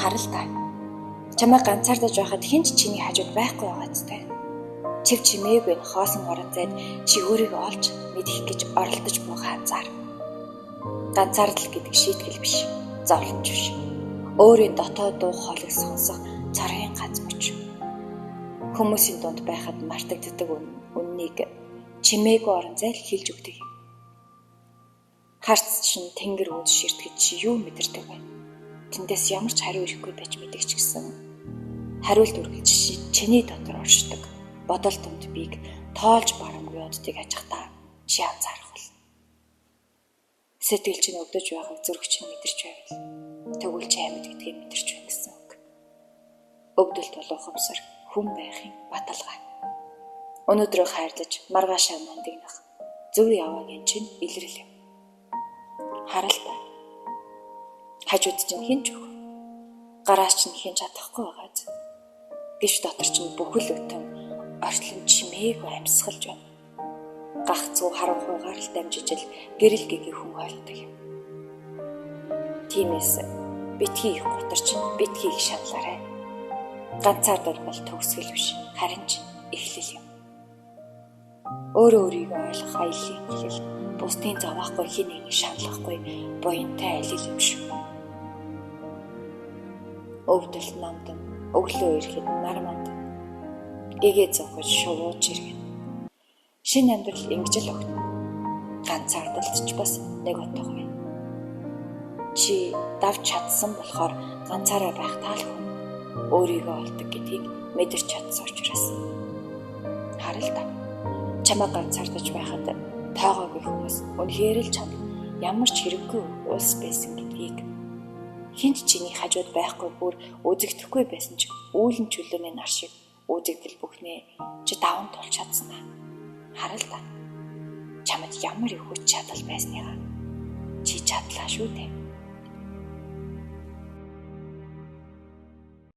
Харал та. Чамайг ганцаардаж байхад хэн ч чиний хажууд байхгүй байгаа зү. Чив чимээгүй нь хоосон орон зайд чи өөрийгөө олж мэдэх гэж оролдож буйгаа анзаар. Ганцаардал гэдэг шийтгэл биш, зовлонч биш. Өөрийн дотоод дуу хоолойг сонсох цорын ганц мөч. Хүмүүсийн дунд байхад мартагддаг үннийг чимээгүй орон зай л хэлж өгдөг юм. Харц чинь тэнгэр үүд ширтгэж чи юу мэдэрдэг вэ? Тэндээс ямар ч хариу ирэхгүй байж мэдэх ч гэсэн хариулт үргэлж чиний дотор оршдог. Бодол тунд бийг тоолж барамгүй оддыг ажихдаа чи анзаарах бол. Сэтгэл чинь өвдөж байгааг зүрх чинь мэдэрч байвал тэгвэл чи амьд гэдгийг мэдэрч байна гэсэн үг. Өвдөлт бол ухамсар хүн байхын баталгаа. Өнөөдрөө хайрлаж маргаашаа мандигнах зөв яваагийн чинь илрэл юм. Харал та. Хажууд чинь хэн ч үгүй. Гараас чинь хэн чадахгүй байгаа зү. Гэвч дотор чинь бүхэл бүтэн орчлон чимээгүй амьсгалж байна. Гагцгүй харанхуйгаар л дамжиж л гэрэл гэгээ хүн ойлгодог юм. Тиймээс битгий их гутарч битгий их шаналаарай. Ганцаардал бол төгсгөл биш, харин ч эхлэл юм. Өөрөө өөрийгөө ойлгох аяллаа эхлэл, бусдын зовохгүй хэн нэгнийг шаналлахгүй буянтай аялал юм шүү. Өвдөлт намдан өглөө ирэхэд нар манд гэгээ зовхож шувууж иргэн. Шинэ амьдрал ингэж л огтно. Ганцаардалт ч бас нэг утга байна. Чи давж чадсан болохоор ганцаараа байх таал хүн өөрийгөө олдог гэдгийг мэдэрч чадсан учраас. Харал та. Чамайг ганцаардаж байхад тоогоогүй хүмүүс үнэхээр л чамд ямар ч хэрэггүй улс байсан гэдгийг хэн ч чиний хажууд байхгүй бүр үзэгдэхгүй байсан ч үүлэн чөлөөний нар шиг үзэгдэл бүхнээ чи даван тулж чадсан аа. Харал та. Чамд ямар их хүч чадал байсныгаа чи чадлаа шүү дээ.